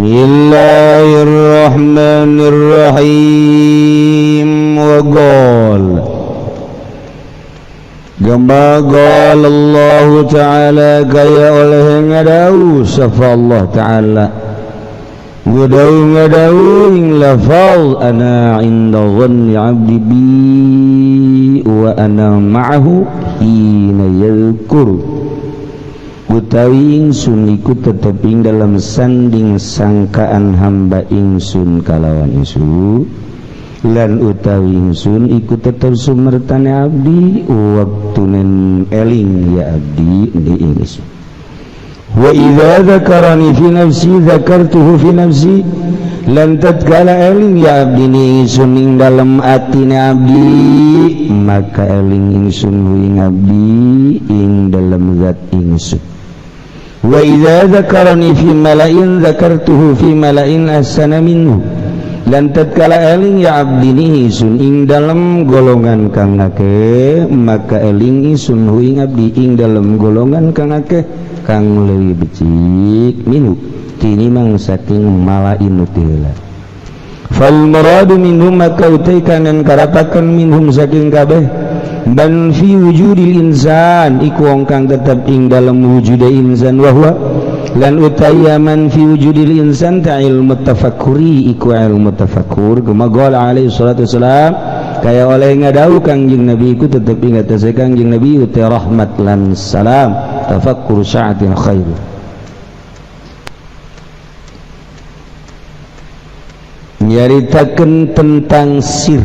Bismillahirrahmanirrahim. Wa qala, kama qala Allah Ta'ala, kaya oleh ngadau sapa Allah Ta'ala, ngadau ngadau ing lafal ana inda dhanni 'abdi bi wa ana ma'ahu hina yadhkur, utawi ingsun iku tetep ing dalam sanding sangkaan hamba ingsun kalawan ingsun, lan utawi ingsun iku tetep sumertane abdi waktunen eling ya abdi di ingsun. Wa idza dzakarani fi nafsi dzakartuhu fi nafsi, lan tatkala eling ya abdi ni ingsun ing dalem atine abdi, maka eling ingsun ing abdi ing dalem zat ingsun. Wa idza dzakarani fi mala'in dzakartuhu fi mala'in ahsana minhu, lan tatkala eling ya abdi ni ingsun ing dalem golongan kang akeh, maka eling ingsun ing abdi ing dalem golongan kang akeh kang leuwih becik minhu tinimang saking mala'in tila. Fal muradu minhum, maka utai kangen karapakan minhum saking kabeh ban fi wujudil insan iku wong kang tetep ing dalem wujude insan, wa huwa lan utai man fi wujudil insan ta ilmu tafakkuri iku ilmu tafakkur. Kama qala alaihi salatu wassalam, kaya oleh ngadau Kangjeng Nabi iku tetep ing atase Kangjeng Nabi utai rahmat lan salam, tafakkur sa'atin khair. Nyaritakeun tentang sir,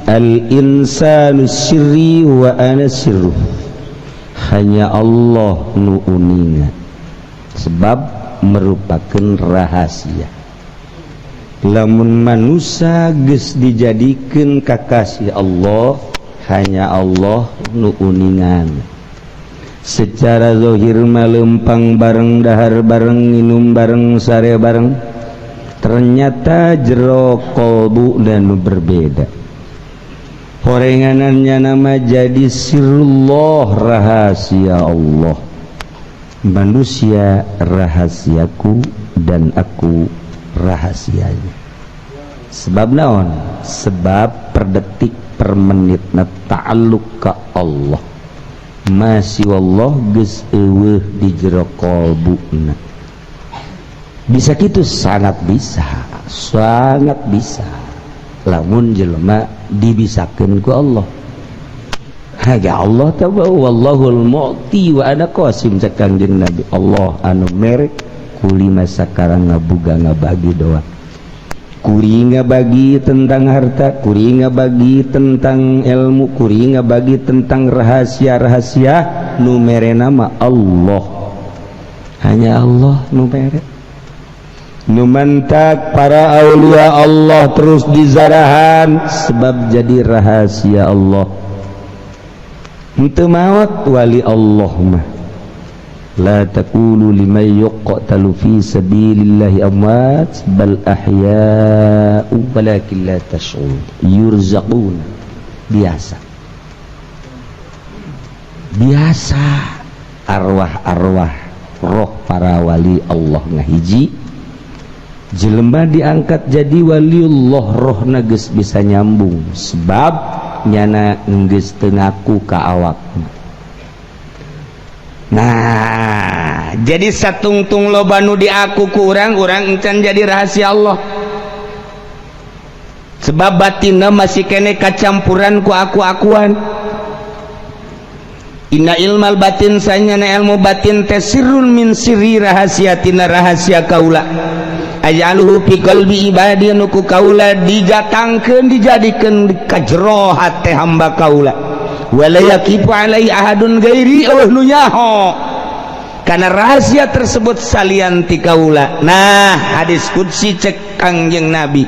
al insanu sirri wa ana sirru, hanya Allah nu uninga sebab merupakan rahasia. Lamun manusia geus dijadikeun kakasih Allah, hanya Allah nu uningan. Secara zahir malempang bareng, dahar bareng, minum bareng, sare bareng, ternyata jero kolbu dan berbeda. Horenganannya nama jadi sirullah, rahasia Allah. Manusia rahasiaku dan aku rahasianya. Sebab naon? Sebab per detik per menitna ta'alluq ka Allah. Masih Allah geus eueuh di jero kolbuna. Bisa kitu? Sangat bisa, sangat bisa. Lamun jelema dibisakeun ku Allah. Ha ya Allah tawa wallahul mu'ti wa ana qasim, cek Kangjeng Nabi. Allah anu merek kulima sakarang ngabuga ngabagi doa. Kuri ngabagi tentang harta, kuri ngabagi tentang ilmu, kuri ngabagi tentang rahasia-rahasia, nu mere nama Allah. Hanya Allah nu mere. Nu mantak para aulia Allah terus dizarahan sebab jadi rahasia Allah. Henteu maot wali Allah mah. La taqulu liman yuqtalu fi sabilillahi amwat bal ahya'u walakin la tash'urun yurzaqun. Biasa. Biasa arwah-arwah roh para wali Allah ngahiji jelema diangkat jadi waliullah, rohna geus bisa nyambung sebab nyana geus teu ngaku ka awakna. Nah, jadi satungtung loba nu diaku ku urang, urang encan jadi rahasia Allah. Sebab batinna masih kene kacampuran ku aku-akuan. Inna ilmal batin, sanyana ilmu batin teh sirrun min sirri, rahasia tina rahasia kaula. Ajaluhu fi qalbi ibadi, nu ku kaula dijatangkeun dijadikeun ka jero hate hamba kaula. Wala yaqifu alai ahadun ghairi, eueuh nu nyaho kana rahasia tersebut salian ti kaula. Nah, hadis qudsi cek Kangjeng Nabi,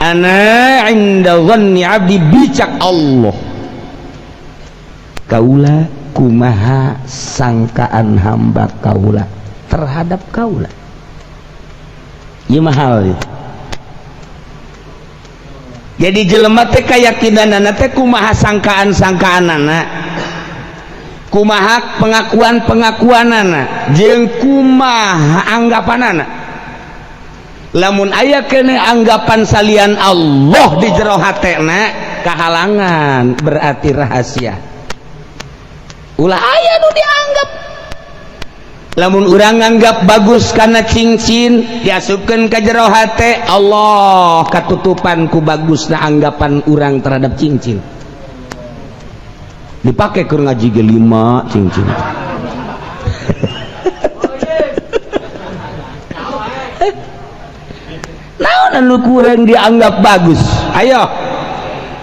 ana inda dhanni abdi, bicak Allah kaula kumaha sangkaan hamba kaula terhadap kaula. Ieu mahal ya. Jadi jelema teh kayakinanana teh kumaha sangkaan-sangkaanana, kumaha pengakuan-pengakuanana, jeung kumaha anggapanana. Lamun aya kene anggapan salian Allah di jero hatena kahalangan berarti rahasia. Ulah aya nu dianggap. Lamun urang nganggap bagus karena cincin diasupkeun ka jero hate, Allah katutupan ku bagusna anggapan urang terhadap cincin. Dipake keur ngaji ge 5 cincin. Naon anu kurang dianggap bagus? Ayo.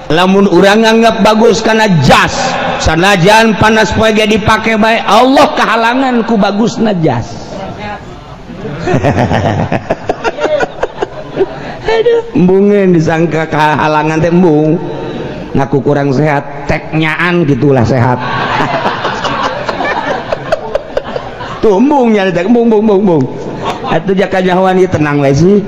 Lamun urang nganggap bagus karena jas, sanajan panas poe ge dipake bae, Allah kahalangan ku bagusna jas. Aduh, embungeun disangka kahalangan teh embung. Ngaku kurang sehat, teknyaan gitulah sehat. Tuh embung nya teh embung embung embung embung. Atuh jaka nyahoan ieu tenang we sih.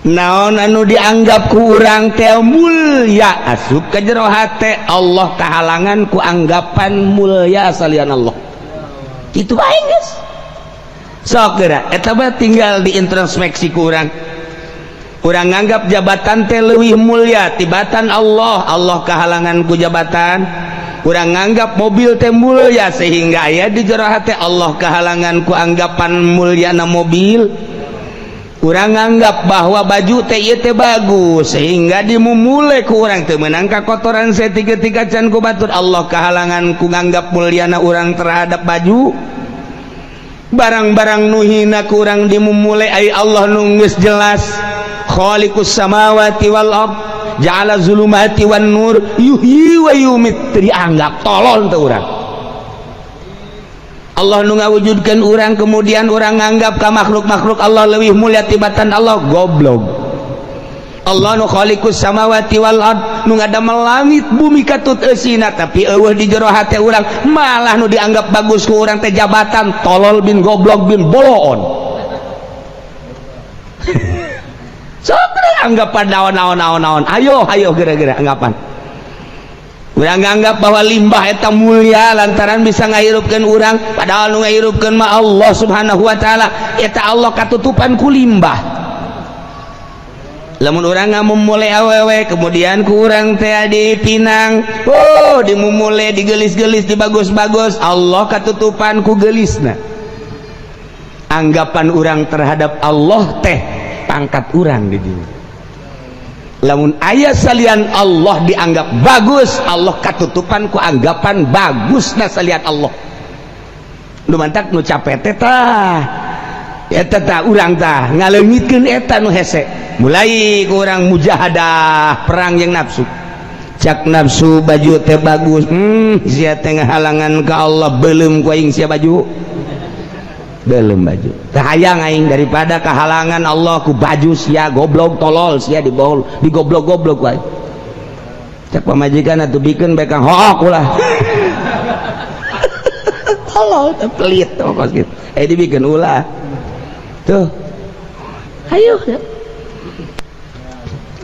Naon anu dianggap ku urang teh mulya asup ka jero hate, Allah kahalangan ku anggapan mulya salian Allah. Kitu bae geus. Sok geura eta mah tinggal diintrospeksi ku urang. Urang nganggap jabatan teh leuwih mulya tibatan Allah, Allah kahalangan ku jabatan. Urang nganggap mobil teh mulya sehingga aya di jero hate, Allah kahalangan ku anggapan mulyana mobil. Urang nganggap bahwa baju teh ieu teh bagus sehingga dimumule ku urang teu meunang kakotoran saeutik-eutik can ku batur, Allah kahalangan ku nganggap mulyana urang terhadap baju. Barang-barang nu hina ku urang dimumule ai Allah nu geus jelas khaliqus samawati wal ard ja'ala zulumati wan nur yuhyi wa yumit, dianggap tolol teh urang. Allah nu ngawujudkeun urang kemudian urang nganggap ka makhluk-makhluk Allah leuwih mulia tibatan Allah, goblok. Allah nu khaliqus samawati wal ard nu ngadamel langit bumi katut eusina, tapi eueuh di jero hate urang malah nu dianggap bagus ku urang teh jabatan, tolol bin goblok bin boloon. Sok anggapan naon-naon naon-naon, ayo ayo geura-geura anggapan. Urang nganggap bahwa limbah eta mulia lantaran bisa ngahirupkeun urang, padahal nu ngahirupkeun mah Allah Subhanahu wa taala. Eta Allah katutupan ku limbah. Lamun urang ngamumule awewe kemudian ku urang teh dipinang, oh dimumule digelis-gelis dibagus-bagus, Allah katutupan ku gelisna. Anggapan urang terhadap Allah teh pangkat urang di dieu. Lamun aya salian Allah dianggap bagus, Allah katutupan ku anggapan bagusna salian Allah. Nu mantak nu capek teh tah eta tah urang tah ngaleungitkeun eta nu hese. Mulai ku urang mujahadah perang jeung nafsu. Cak nafsu baju teh bagus, sia teh ngahalangan ka Allah, beuleum ku aing sia baju. Belum baju hayang aing daripada kehalangan Allah ku baju sia goblok tolol sia dibol digoblok-goblok wae. Cek pamajikan atuh bikeun bae kang hook ulah. Tolol teh pelit kos kitu. Dibikeun ulah. Tuh. Hayu.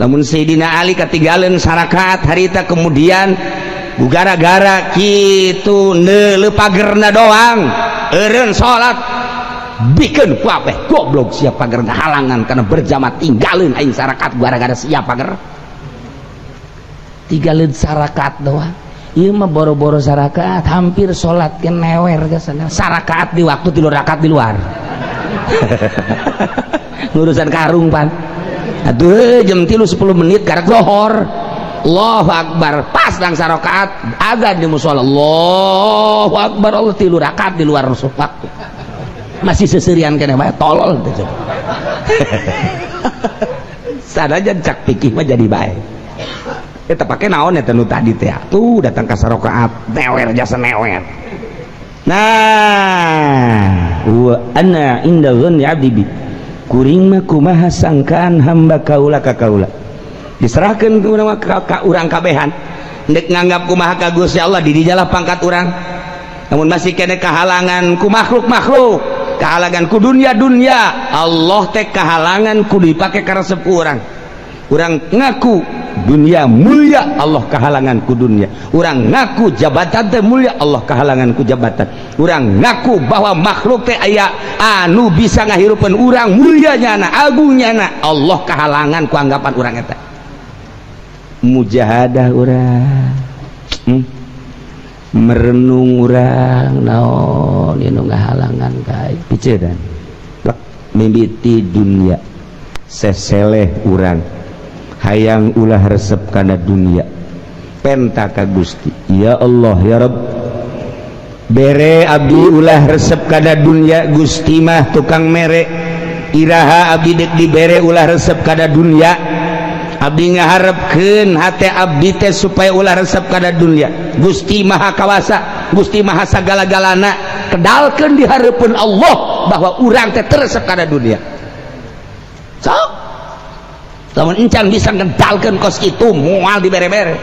Lamun Sayyidina Ali katinggalan sarakaat harita kemudian gara-gara kitu neuleuh pagerna doang eureun salat bikin kabeh goblok siap pager halangan karena berjamaah tinggalin aing sarakat gara-gara siap pager tinggalin sarakat doang. Ieu mah boro-boro sarakat hampir salat ke newer ke sana sarakat di waktu 3 rakaat di luar. Ngurusan karung pan aduh jam 3:10 karek lohor Allahu Akbar pas lang sarakaat azan di musala Allahu Akbar Allah 3 rakaat di luar waktu masih seserian kene bae tolol teh. Sanajan cak pikir mah jadi bae. Eta pake naon eta nu tadi teh? Tuh datang ka sarakaat newer jasa newer. Nah, wa ana inda dzanni abdi bi. Kuring mah kumaha sangkaan hamba kaula ka kaula. Diserahkeun ku urang ka urang kabehan. Ndek nganggap kumaha ka Gusti Allah di dijalah pangkat urang. Namun masih kene kahalangan ku makhluk-makhluk, kahalangan ku dunia-dunia, Allah teh kahalangan ku dipake karesep ku urang. Urang ngaku dunia mulia Allah kahalangan ku dunia. Urang ngaku jabatan teh mulia Allah kahalangan ku jabatan. Urang ngaku bahwa makhluk teh aya anu bisa ngahirupeun urang mulia nyana agung nyana Allah kahalangan ku anggapan urang eta. Mujahadah urang, merenung urang naon ieu nu ngahalangan ka picedan plek mimiti dunia seseleh urang hayang ulah resep kana dunia penta ka Gusti ya Allah ya Rabb bere abdi ulah resep kana dunia Gusti mah tukang mere iraha abdi dek dibere ulah resep kana dunia abdi ngaharepkeun hate abdi teh supaya ulah resep kana dunia Gusti Maha Kawasa Gusti Maha sagala-galana kedalkeun di hareupeun Allah bahwa urang teh teu resep kana dunia. Sok lamun encan bisa ngedalkeun kos kitu moal dibere-bere.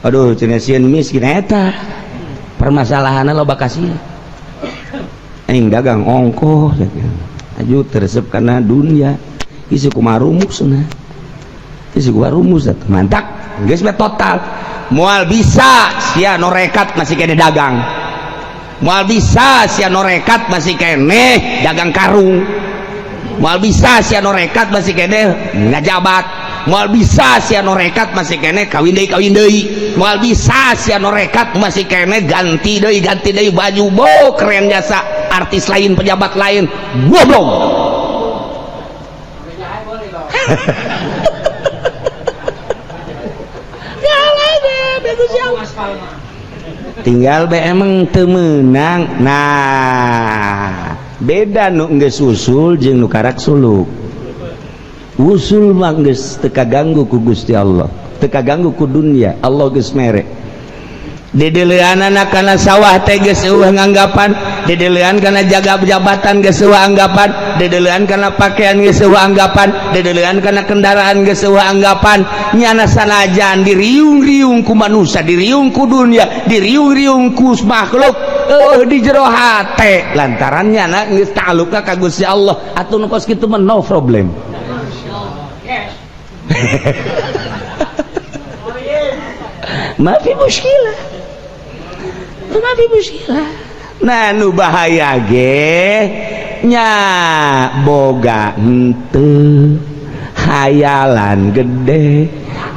Aduh cenah sieun miskin eta permasalahanna loba kasih aing dagang ongkoh aju teu resep kana dunia isi kumaha rumusna isi kumaha rumus atuh mantak geus mah total moal bisa sia norekat masih kene dagang moal bisa sia norekat masih kene dagang karung moal bisa sia norekat masih kene ngajabat moal bisa sia norekat masih kene kawin deui moal bisa sia norekat masih kene ganti deui baju bo keren jasa artis lain pejabat lain goblok. Tinggal be emang teu meunang. Nah beda nu geus usul jeung nu karak suluk. Usul mah geus teu kaganggu ku Gusti Allah, teu kaganggu ku dunia, Allah geus mere. Dideuleanana kana sawah teh geus eueuh nganggapan, dideulean kana jaga jabatan geus eueuh anggapan, dideulean kana pakaian geus eueuh anggapan, dideulean kana kendaraan geus eueuh anggapan. Nyana sanajan diriung-riung ku manusia, diriung ku dunia, diriung-riung ku makhluk, eueuh di jero hate lantaran nyana geus ta'alluqna ka Gusti Allah. Atuh nu kos kitu mah no problem. Maafi muskilah. Maafi muskilah. Nah nu bahaya ge nya boga henteu hayalan gede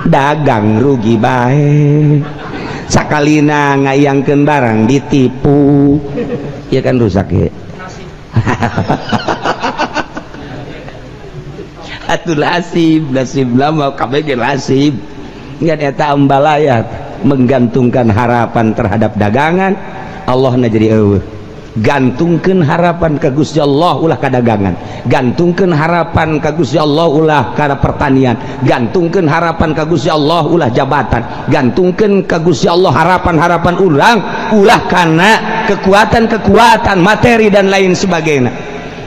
dagang rugi bae sakalina ngayangkeun barang ditipu ya kan rusak ge. Atuh nasib nasib lama kabeh ge nasib ngan eta ambalayat menggantungkan harapan terhadap dagangan Allah na jadi eueuh. Gantungkeun harapan ka Gusti Allah ulah ka dagangan, gantungkeun harapan ka Gusti Allah ulah kana pertanian, gantungkeun harapan ka Gusti Allah ulah jabatan, gantungkeun ka Gusti Allah harapan-harapan urang ulah kana kekuatan-kekuatan materi dan lain sebagainya.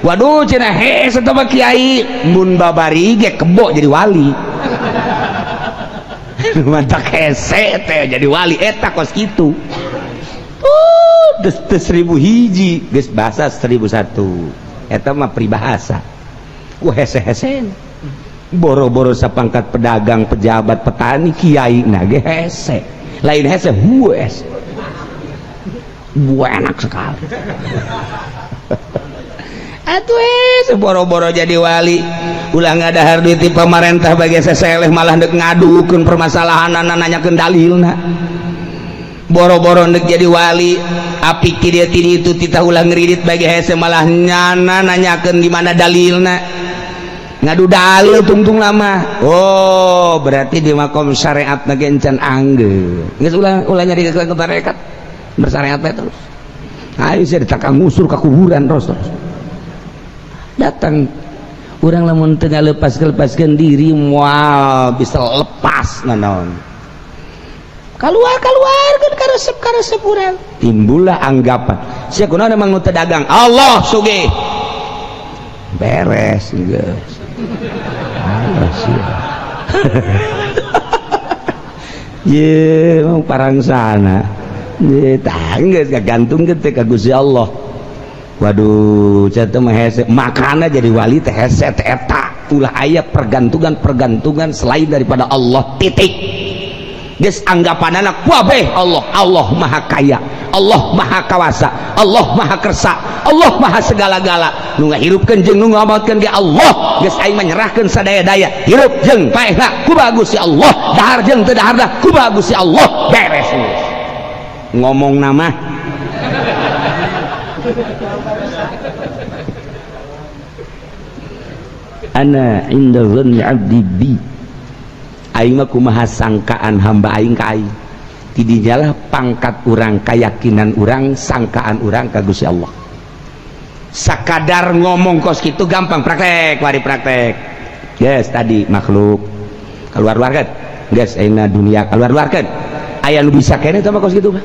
Waduh cenah hese teh kiai mun babari ge kebo jadi wali. Mantak hese teh jadi wali eta kos kitu. Geus teu 1000 hiji geus bahasa 1001 eta mah peribahasa ku hese-hesen boro-boro sapangkat pedagang pejabat petani kiai na ge hese lain hese hues buah enak sekali. Atuh hese boro-boro jadi wali ulah ngadahar duit ti pamarentah bagi seseleh malah deuk ngadukeun permasalahanana nanyakeun dalilna. Boro-boro ndek jadi wali apik ti dieu ti ditu titah ulah ngeridit bagi hese malah nyana nanyakeun di mana dalilna ngadu dalil tungtung lama. Oh berarti di makom syariat na ge encan anggeun geus ulah ulah nyari ke tarekat bersyariat bae terus. Ayo sia ditakang ngusur ka kuburan terus terus datang urang lamun teu ngalepas-lepaskeun diri moal bisa lepas nanaon keluar kan karesep urang timbullah anggapan sia kunaon emang nu teu dagang Allah sugih beres geus beres ye mau parangsana ye tah geus kagantungkeun teh ka Gusti Allah. Waduh cenah mah hese makana jadi wali teh hese teh eta. Ulah aya pergantungan-pergantungan selain daripada Allah, titik. Geus anggapanana kabeh Allah. Allah Maha Kaya, Allah Maha Kawasa, Allah Maha Kersa, Allah Maha segala-gala. Nu ngahirupkeun jeung nu ngamaotkeun ge Allah. Geus aing menyerahkeun sadaya-daya, hirup jeung paehna ku bagus ya Allah, dahar jeung teu daharna ku bagus ya Allah. Beres ngomong nama. Ana inda dhanni abdi bi, aing mah kumaha sangkaan hamba aing ka aing. Tidinyalah pangkat urang, keyakinan urang, sangkaan urang ka Gusti Allah. Sakadar ngomong kos kitu gampang, praktek wari praktek. Geus tadi makhluk keluar-luarkeun, geus ayeuna dunia keluar-luarkeun. Aya nu bisa keneh teh mah kos kitu mah.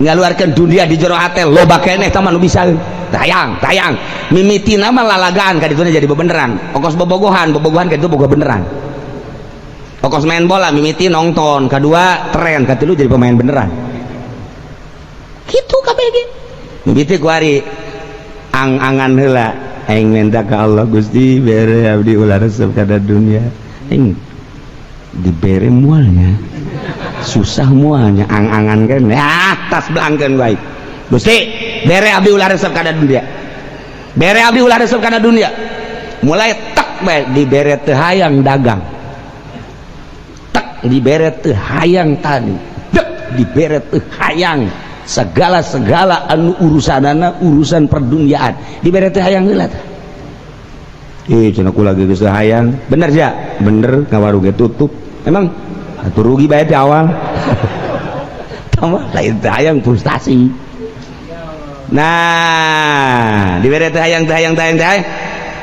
Ngaluarkeun dunia di jero hate loba keneh teh mah nu bisa. Tayang, tayang. Mimiti nama lalagaan ka dituna jadi bebeneran. Okos bobogohan, bobogohan ka ditu boga beneran. Okos main bola mimiti nonton, kedua tren, katilu jadi pemain beneran. Kitu kabeh ge. Mimiti kuari ang-angan heula aing minta ka Allah, Gusti bere abdi ulah resep kana dunia. Aing dibere mualnya. Susah mualnya ang-angan kan. Ya, tas belangkeun baik. Gusti bere abdi ulah resep kana dunia. Bere abdi ulah resep kana dunia. Mulai tak bae dibere teu hayang dagang. Tek dibere teu hayang tani. Dek dibere teu hayang segala-segala anu urusanana urusan perduniaan. Dibere teu hayang heula tah. Ih, cenah kula geus teu hayang. Bener sia? Bener, ngawarung ge tutup. Emang atuh rugi bae di awal. Tambah lain teu hayang frustasi. Nah, dibere teu hayang teu hayang teu hayang teu hayang.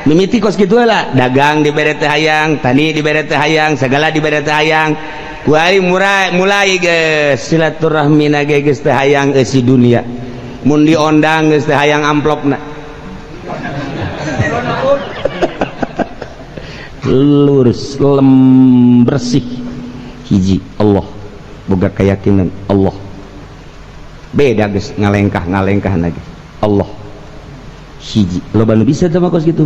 Mimiti kos kitu lah, dagang dibere teu hayang, tani dibere teu hayang, segala dibere teu hayang. Kuari mulai geus silaturahmi na ge geus teu hayang eusi dunia. Mun diondang geus teu hayang amplopna. Lurus lem bersih hiji Allah, boga keyakinan Allah. Beda geus ngalengkah-ngalengkah lagi Allah hiji. Loba nu bisa teh mah kos kitu.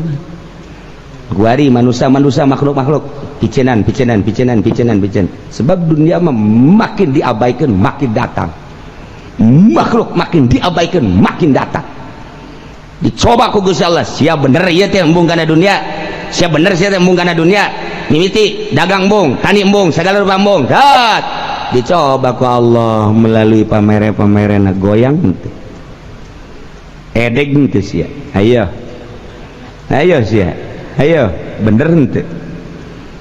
Guari manusia-manusia makhluk-makhluk picenan picenan picenan picenan picen. Sebab dunia mah makin diabaikan makin datang. Makhluk makin diabaikan makin datang. Dicoba ku Gusti Allah, sia bener ieu teh embung kana dunia. Sia bener sia teh embung kana dunia. Mimiti dagang embung, tani embung, segala rupa embung. Dat. Dicoba ku Allah melalui pamere-pamerena goyang henteu. Edeg henteu sia. Ayo. Ayo sia. Ayo, bener henteu.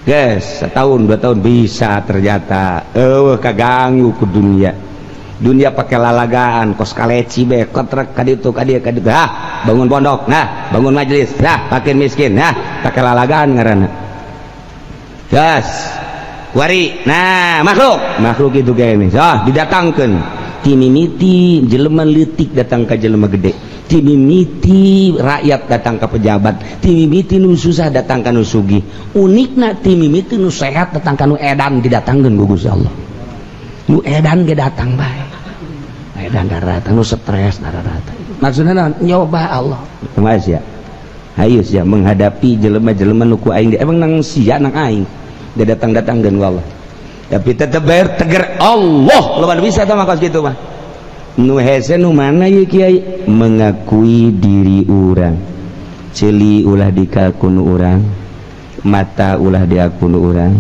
Geus, setahun 2 tahun bisa ternyata. Eueuh kaganggu ku dunia. Dunia pakai lalagaan, kos kaleci be, kotrek ka ditu ka dieu ka ditu. Hah, bangun pondok, nah, bangun majelis, nah, fakir miskin, nah, pakai lalagaan ngaranna. Gas. Wari, nah, makhluk, makhluk itu gini. Ah, didatangkeun. Ti mimiti jelema leutik datang ka jelema gede. Ti mimiti rakyat datang ka pejabat. Ti mimiti nu susah datang ka nu sugih. Unikna ti mimiti nu sehat datang ka nu edan didatangkeun ku Gusti Allah. Nu edan ge datang bae. Edan daratang nu stres daratang. Maksudna naon? Nyoba Allah. Kumaha sia? Hayu sia menghadapi jelema-jelema nu ku aing emang nang sia nang aing. Dia datang-datangkeun ku Allah. Tapi tetep bayar teger Allah. Loba nu bisa tah mah kos kitu mah. Nu hese nu mana ieu kiai? Mengakui diri urang. Ceuli ulah dikakunu urang, mata ulah diakunu urang,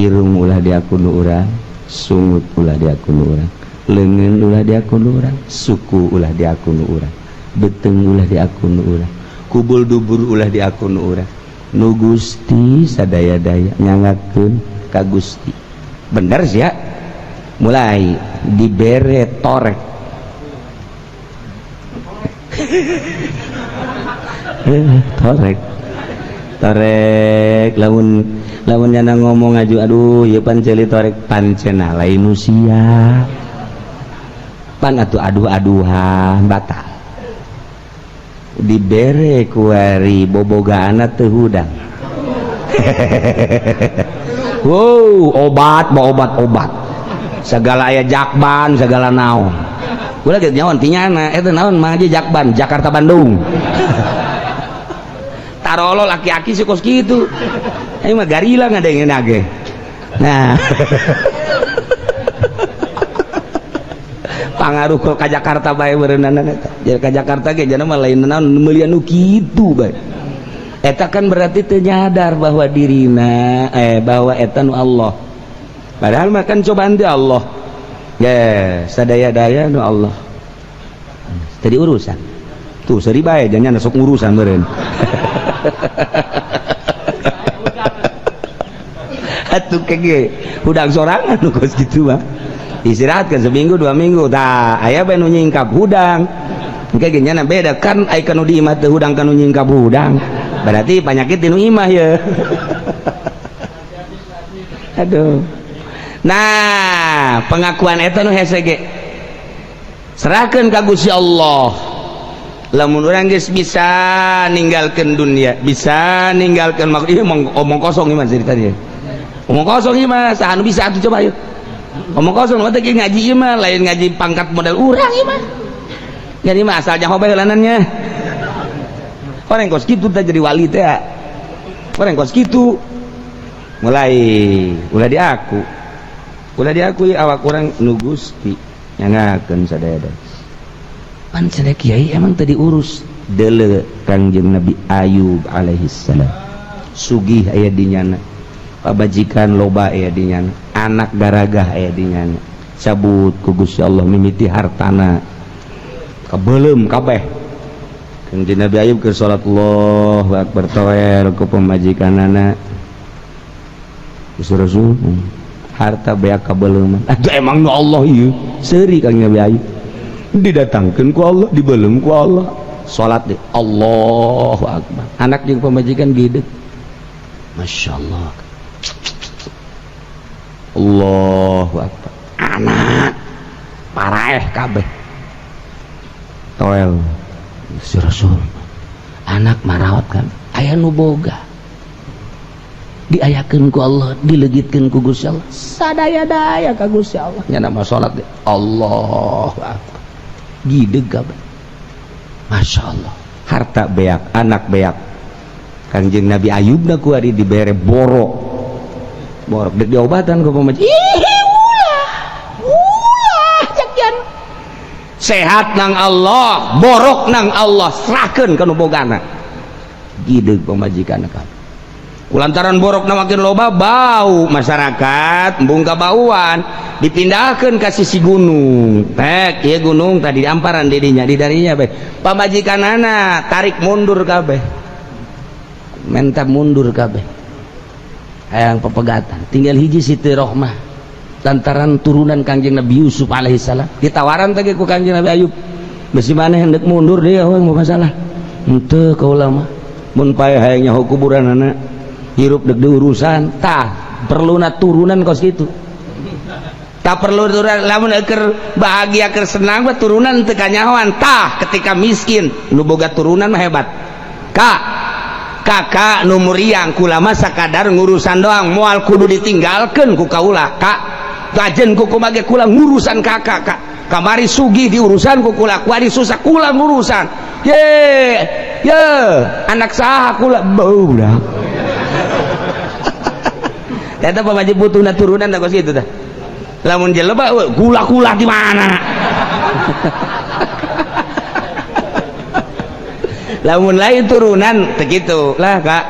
irung ulah diakunu urang, sungut ulah diakunu urang, leungeun ulah diakunu urang, suku ulah diakunu urang, beuteung ulah diakunu urang, kubul dubur ulah diakunu urang. Nu Gusti sadaya-daya nyangakeun ka Gusti. Bener sia? Mulai dibere torek. Torek. Torek lamun lamun nyana ngomong aju aduh ieu pan ceuli torek pancena lain nu sia. Pan atuh aduh-aduhan batal. Dibere kuari bobogaanna teu hudang. Wow, obat bawa obat-obat. Segala aya jakban, segala naon. Ulah geus nyaon tinyana, eta naon mah aja jakban, Jakarta Bandung. Marolo laki-laki sih kos kitu. Aing mah garila ngadengin ge. Nah. Pangaruh ke Jakarta bae berenana eta. Jadi ka Jakarta ge jana mah lain naon meulian nu kitu bae. Eta kan berarti teu nyadar bahwa dirina bahwa eta nu Allah. Padahal mah kan cobaan di Allah. Ya, sadaya-daya nu Allah. Tadi urusan. Tuh seri bae jangan sok urusan meureun. Atuh kege hudang sorangan nu kos kitu mah. Istirahat kan seminggu 2 minggu tah aya bae nu nyingkap hudang. Engke ge nyana beda kan aya nu di imah teu hudang kan nu nyingkap hudang. Berarti penyakit di nu imah ye. Aduh. Nah, pengakuan eta nu hese ge. Serahkeun ka Gusti Allah. Lamun urang geus bisa ninggalkeun dunia, bisa ninggalkeun ieu omong kosong ieu mah cerita ieu. Omong kosong ieu mah, saha nu bisa atuh coba ieu. Omong kosong mah teh ngaji ieu mah lain ngaji pangkat model urang ieu mah. Jadi mah asal nyaho bae heulanannya. Orang kos kitu teh jadi wali teh. Orang kos kitu. Mulai ulah diaku. Ulah diakui awak urang nu Gusti nyangakeun sadaya. Pan cenah kiai emang tadi urus deuleu Kangjeng Nabi Ayub alaihi salam. Sugih aya di nyana. Pabajikan loba aya di nyana, anak garagah aya di nyana. Cabut ku Gusti Allah mimiti hartana. Kabeuleum kabeh. Kangjeng Nabi Ayub keur salat Allahu akbar toel ku pamajikanana. Gusti Rasul harta beak kabeuleum. Atuh emang nu Allah ieu. Seuri Kangjeng Nabi Ayub. Didatangkeun ku Allah, dibeuleum ku Allah. Salat deh, Allahu akbar. Anak jeung pamajikan gede. Masya Allah. Allahu akbar. Anak paraeh kabeh. Toel si Rasul. Anak marawat kan aya nu boga. Diayakeun ku Allah, dilegitkeun ku Gusti Allah. Sadaya-daya ka Gusti Allah. Nya nama salat deh. Allahu akbar. Gideg kabeh. Masya Allah. Harta beak, anak beak. Kangjeng Nabi Ayub na ku ari dibere borok. Borok dek diobatan ku pamajikan. Ih, ulah. Ulah jajan. Sehat nang Allah, borok nang Allah, serahkeun ka nu bogana. Gideg pamajikan kabeh. Kulantaran borok na makin loba bau masyarakat embung kabauan dipindahkeun ka sisi gunung. Tek ieu gunung tadi amparan didinya di darinya bae. Pamajikanana tarik mundur kabeh. Menta mundur kabeh. Hayang pepegatan. Tinggal hiji Siti Rohmah. Lantaran turunan Kangjeng Nabi Yusuf alaihi salam ditawaran teh ku Kangjeng Nabi Ayub. Besi maneh hendak mundur dia eueuh masalah. Henteu kaula mah. Mun paeh hayang nyaho kuburanana hirup deg diurusan tah perluna turunan kos kitu. Tak perlu turunan lamun keur bahagia keur senang mah turunan teu kanyahoan. Tah ketika miskin nu boga turunan mah hebat. Kak kakak nu muriang kula mah sakadar ngurusan doang moal kudu ditinggalkeun ku kaula kak. Gajen ku kumaha ge kula ngurusan kakak kak. Kamari sugih diurusan ku kula, kuari susah kula ngurusan. Ye ye anak saha kula bau dah. Eta pamajik butuhna turunan da kos kitu tah. Lamun jelema gula-gula di mana? Lamun lain turunan teu kitu lah kak.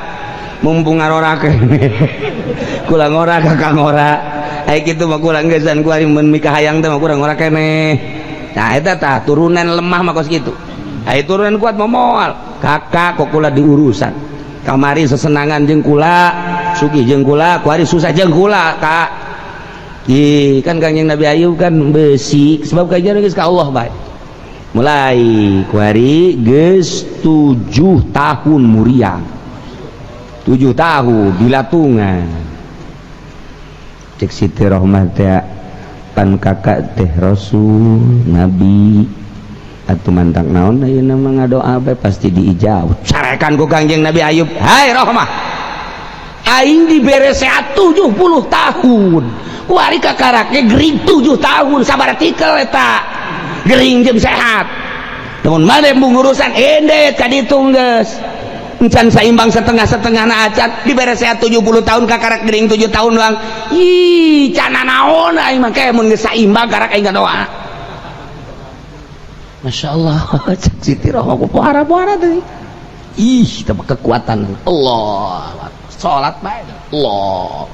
Mumpung ngarora keneh. Kula ngora kakak ngora. Ai kitu mah kurang geusan ku ari mun mikahayang teh mah kurang ngora keneh. Nah eta tah turunan lemah mah kos kitu. Ai turunan kuat mah moal. Kakak kok kula diurusan. Kamari sesenangan jeung kula, sugih jeung kula, kuari susah jeung kula kak. Ih, kan Kangjeng Nabi Ayub kan besi sebab kajian geus ka Allah bae. Mulai kuari geus 7 tahun muriang. 7 tahun dilatungan. Cek Siti Rohmah teh pan kakak teh Rasul Nabi atuh mantak naon ayeuna mah ngadoa bae pasti diijab. Carekan ku Kangjeng Nabi Ayub, "Hai Rohmah, aing dibere sehat 70 tahun. Kuari kakarake gering 7 tahun sabar tikel eta. Gering jeung sehat. Lamun maneh mung urusan endet ka ditu geus. Encan saimbang setengah-setengah na acan dibere sehat 70 tahun kakarak gering 7 tahun doang. Ih, cana naon aing mah kayak mun geus saimbang karak aing doa. Masya Allah, cek Siti Rohmah pohara-pohara teh. Ih, teh kekuatan Allah. Salat bae. Allah.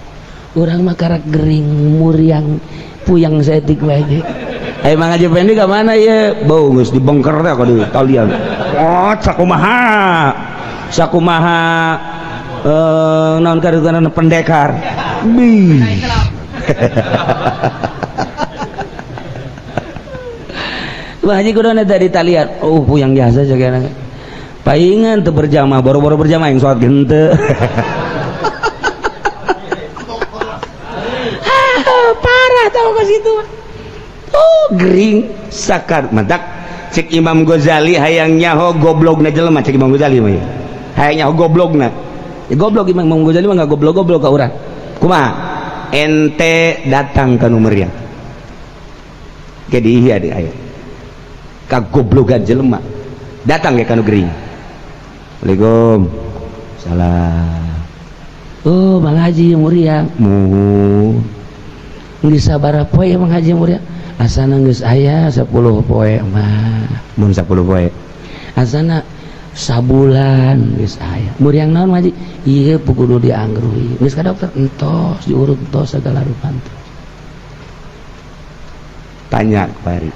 Urang mah karak gering muriang puyang saeutik bae ge. Ayo Mang Haji Pendi ka mana ieu? Bau geus dibongkar teh ka talian. Oh, sakumaha? Sakumaha naon karena pendekar. Bih. Wah haji kudu dari talian. Oh, puyang jasa cek paingan teu berjamaah, boro-boro berjamaah yang salat gente. Parah tau ke situ. Oh, gering sakar mantak cek Imam Ghazali hayang nyaho goblogna jelema cek Imam Ghazali mah. Hayang nyaho goblogna. Ya goblok Imam Ghazali mah enggak goblok-goblok ka urang. Kumaha? Ente datang ka nu meriang. Ke di ieu di aya. Kagoblogan jelema datang ke kanu gering. Assalamualaikum. Salam. Oh, Bang Haji muriang. Muhu. Geus sabaraha poe Bang Haji muriang? Asana geus aya 10 poe mah. Mun 10 poe. Asana sabulan geus aya. Muriang naon Haji? Ieu kudu dianggrui. Geus ka dokter entos diurut entos sagala rupa entos. Tanya kemari.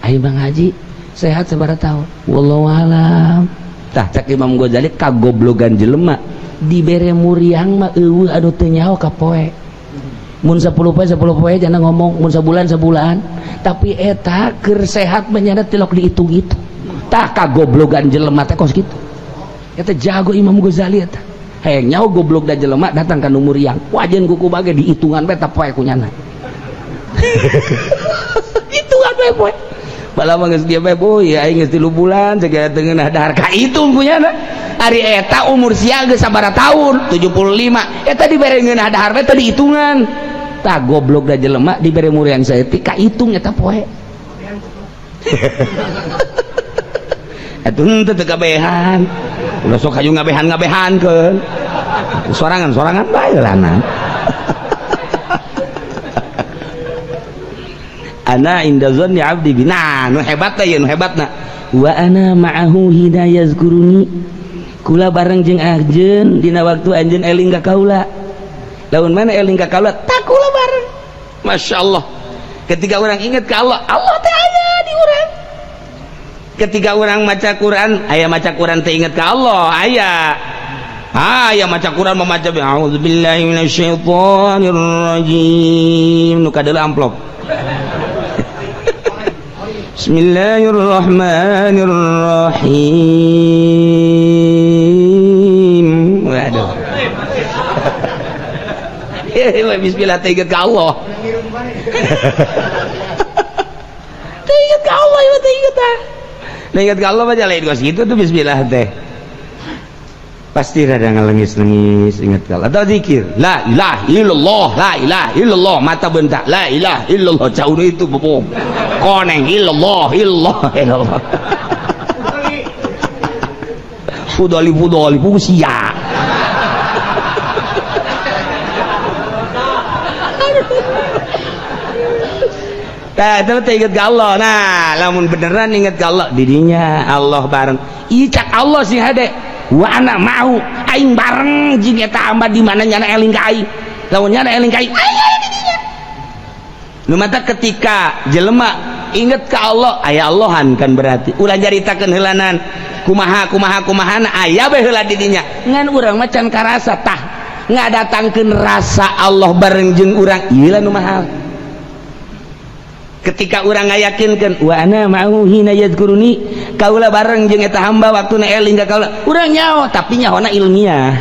Ayo Bang Haji sehat sabaraha tahun? Wallahu alam. Tah cek Imam Ghazali kagoblogan jelema dibere muriang mah eueuh anu teu nyaho ka poe. Mun 10 poe 10 poe jangan ngomong, mun sabulan sabulan, tapi eta keur sehat menyana tilok dihitung-hitung. Tah kagoblogan jelema teh kos kitu. Eta jago Imam Ghazali eta. Hayang nyaho goblok da jelema datang ka nu muriang. Wajan kuku bage dihitungan bae ta poe ku nyana. Hitungan bae poe. Bala mah geus dia bae boy, aing geus 3 bulan segala teu ngeunah dahar ka hitung kunyana. Ari eta umur sia geus sabaraha tahun? 75. Eta dibere ngeunah dahar bae teu dihitungan. Tah goblok da jelema dibere muriang saeutik ka hitung eta poe. Atuh henteu teu kabehan. Ulah sok hayu ngabehan-ngabehankeun. Sorangan-sorangan bae lana. Ana inda zanni abdi bi. Nah, nu hebat teh nu hebatna. Wa ana ma'ahu hina yazkuruni. Kula bareng jeung anjeun dina waktu anjeun eling ka kaula. Lamun mana eling ka kaula, tak kula bareng. Masya Allah. Ketika orang ingat ke Allah, Allah teh aya di urang. Ketika orang maca Quran, aya maca Quran teh ingat ke Allah, aya. Aya maca Quran memaca a'udzubillahi minasyaitonirrajim. Nu kadeula amplop. Bismillahirrahmanirrahim. Waduh. Bismillah teh ingat ka Allah. Teh ingat ka Allah ieu teh ingat tah. Nah ingat ka Allah mah lain kos kitu tuh bismillah teh. Pasti rada ngalengis-lengis ingat ka Allah. Atau zikir la ilaha illallah, la ilaha illallah, mata bentak la ilaha illallah, jauh itu bobom. Koneng illallah illallah illallah. Fudoli fudoli fusia. Nah, itu ingat ke Allah. Nah, lamun beneran ingat ke Allah, didinya Allah bareng. Icak Allah sih hade. Wa ana mau aing bareng jeung eta amba di mana nyana eling ka aing. Lamun nyana eling ka aing, aya di dinya. Nu mata ketika jelema inget ke Allah, aya Allahan kan berarti. Ulah nyaritakeun heulanan kumaha kumaha kumahana aya bae heula di dinya. Ngan urang mah can karasa tah ngadatangkeun rasa Allah bareng jeung urang ieu lah nu mahal. Ketika urang ngayakinkeun wa ana ma'ahu hina yadhkuruni, kaula bareng jeung eta hamba waktuna eling ka kaula, urang nyaho tapi nyahona ilmiah.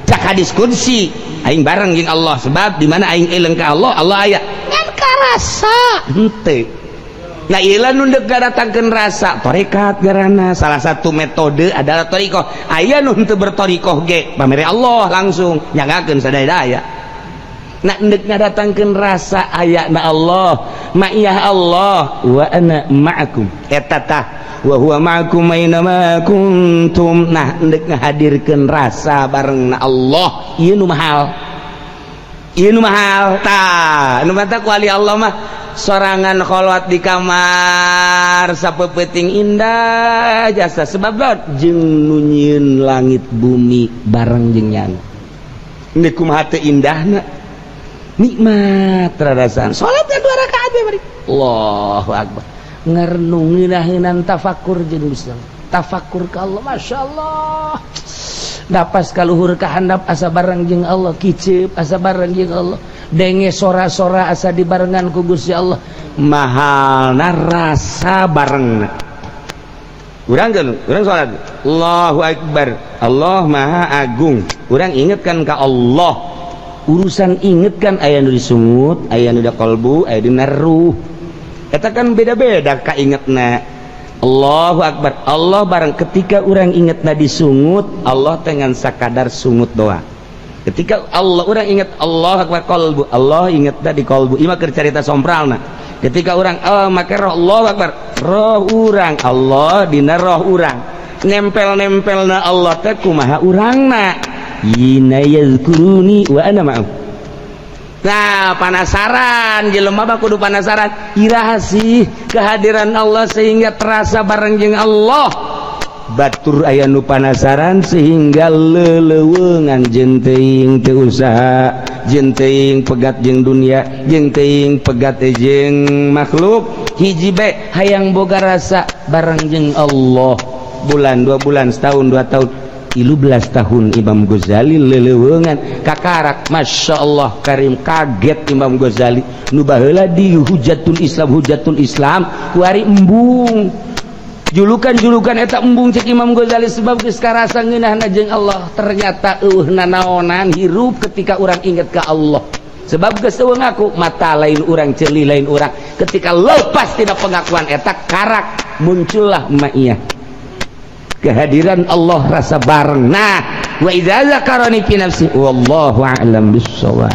Cak hadis qudsi aing bareng jeung Allah sebab di mana aing eling ka Allah, Allah aya. Ngan karasa henteu. Nah ieu nu deuk ngadatangkeun rasa tarekat garana salah satu metode adalah thariqah. Aya nu henteu berthariqah ge pamere Allah langsung nyangakeun sadaya-daya. Nah, endek ngadatangkeun rasa ayana Allah, ma'iyah Allah, wa ana ma'akum eta tah, wa huwa ma'akum aina ma kuntum. Nah, endek ngahadirkeun rasa bareng na Allah, ieu nu mahal, ieu nu mahal. Tah, nu mata ku wali Allah mah sorangan kholwat di kamar sapeupeting indah jasa, sebab jeung nu nyieun langit bumi bareng jeung nyana. Endek kumaha teu indahna, nikmat rarasaan. Salat dua rakaat ya, bari Allahu akbar, ngerenung, ngeunaheun, tafakur jeung Gusti Allah, tafakur ka Allah. Masya Allah, napas kaluhur ka handap asa bareng jeung Allah, kicep asa bareng jeung Allah, denge sora-sora asa dibarengan ku Gusti Allah. Mahalna rasa bareng. Urang kan, urang salat, Allahu akbar, Allah Maha Agung. Urang ingetkan ka Allah. Urusan inget kan aya nu disungut, aya nu di kolbu, aya dina ruh. Eta kan beda-beda kaingetna. Allahu akbar, Allah bareng. Ketika orang ingetna disungut, Allah dengan sakadar sungut doa. Ketika Allah, orang inget Allah akbar, kolbu, Allah ingetna di kolbu. Ima keur carita sompralna. Ketika orang, oh, maka roh, Allah akbar, roh urang, Allah dina roh urang, nempel-nempelna Allah teh kumaha urangna, hina yazkuruni wa ana ma'ahu. Nah, penasaran jelema mah kudu penasaran, iraha sih kehadiran Allah sehingga terasa bareng jeung Allah? Batur aya nu panasaran sehingga leleuweungan, jeung teuing teu usaha, jeung teuing pegat jeung dunia, jeung teuing pegat jeung makhluk. Hiji bae, hayang boga rasa bareng jeung Allah. Bulan, 2 bulan, setahun, 2 tahun, 13 tahun Imam Ghazali leleuweungan kakarak. Masya Allah Karim, kaget Imam Ghazali nu baheula di hujatul Islam, hujatul Islam kuari embung julukan-julukan eta embung. Cek Imam Ghazali, sebab geus karasa ngeunahna jeung Allah. Ternyata eueuh nanaonan hirup ketika urang inget ka Allah, sebab geus eueuh ngaku mata lain urang, ceuli lain urang. Ketika lepas tina pengakuan eta, karak muncullah ma'iyah, kehadiran Allah, rasa bareng. Nah, wa idza dzakarani fi nafsi, wallahu a'lam bissawab.